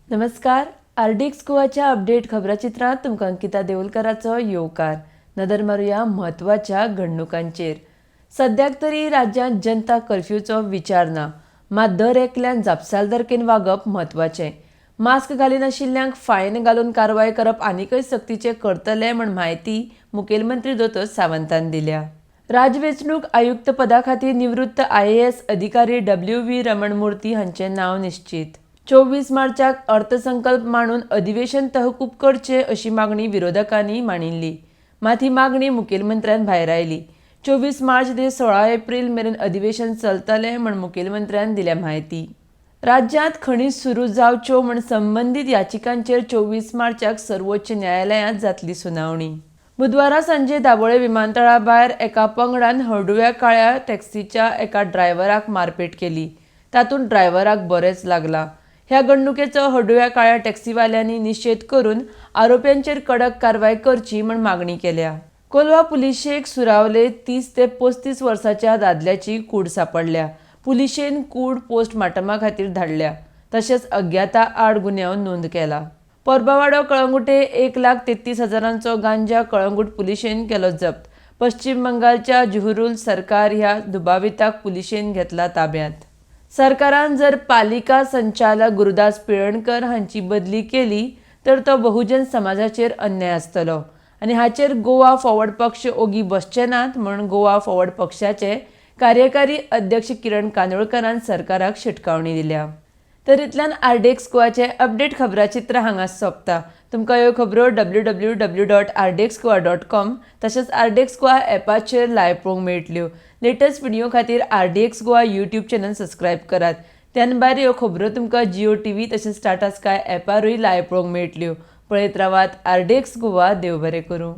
नमस्कार, RDX गोवाच्या update खबराचित्रांत तुमकां अंकिता देवलकराचो येवकार. नदर मारुया म्हत्वाच्या घडणुकांचेर. सद्याक तरी राज्यांत जनता कर्फ्यूचो विचार ना, मात दर एकल्यान जापसालदारकेन वागप म्हत्वाचें. मास्क घालिनाशिल्ल्यांक फायन घालून कारवाय करप आनीकय सक्तीचें करतले म्हूण म्हायती मुखेलमंत्री दोतोर सावंतान दिल्या. राज्य वेंचणूक आयुक्त पदा खातीर निवृत्त आयएएस अधिकारी डब्ल्यू व्ही रमणमूर्ती हांचें नांव निश्चीत. 24 मार्चाक अर्थसंकल्प मांडून अधिवेशन तहकूब करचें अशी मागणी विरोधकांनी मांडिल्ली, मात ही मागणी मुखेलमंत्र्यान भायरायली. 24 मार्च ते 16 एप्रील मेरेन अधिवेशन चलतलें म्हूण मुखेलमंत्र्यान दिल्या म्हायती. राज्यांत खणी सुरू जावच्यो म्हूण संबंदीत याचिकांचेर 24 मार्चाक सर्वोच्च न्यायालयांत जातली सुनावणी. बुधवारा सांजे दाबोळे विमानतळा भायर एका पंगडान हळडुव्या काळ्या टॅक्सीच्या एका ड्रायव्हराक मारपेट केली. तातूंत ड्रायव्हराक बरेंच लागलां. ह्या घडणुकेचो हळडुव्या काळ्या टॅक्सीवाल्यांनी निशेध करून आरोप्यांचेर कडक कारवाय करची म्हूण मागणी केल्या. कोलवा पुलिशेक सुरावले 30 ते 35 वर्साच्या दादल्याची कूड सांपडल्या. पुलिशेन कूड पोस्टमार्टमा खातीर धाडल्या. तशेंच अज्ञाता आड गुन्यांव नोंद केला. पोरबावाडो कळंगुटे 1,33,000चो गांजा कळंगूट पुलिशेन केलो जप्त. पश्चिम बंगालच्या जुहुरुल सरकार ह्या दुबाविताक पुलिशेन घेतला ताब्यांत. सरकारान जर पालिका संचालक गुरुदास पिळणकर हांची बदली केली तर तो बहुजन समाजाचेर अन्याय आसतलो आनी हाचेर गोवा फॉरवर्ड पक्ष ओगी बसचे नात म्हूण गोवा फॉरवर्ड पक्षाचे कार्यकारी अध्यक्ष किरण कांदोळकरान सरकाराक शिटकावणी दिल्या. तर इतल्यान आरडीएक्स गोवाचे अपडेट खबराचित्र हांगा सोंपता. तुमकां ह्यो खबरो www.rdxgoa.com तशेंच आरडीएक्स गोवा एपाचेर लायव्ह पळोवंक मेळटल्यो. लेटस्ट व्हिडिओ खातीर RDX Goa YouTube channel subscribe करात. त्यान भायर ह्यो खबरो तुमकां जिओ टीव्ही तशेंच टाटा स्काय एपारूय लायव्ह पळोवंक मेळटल्यो. पळयत रावात आरडीएक्स गोवा. देव बरें करूं.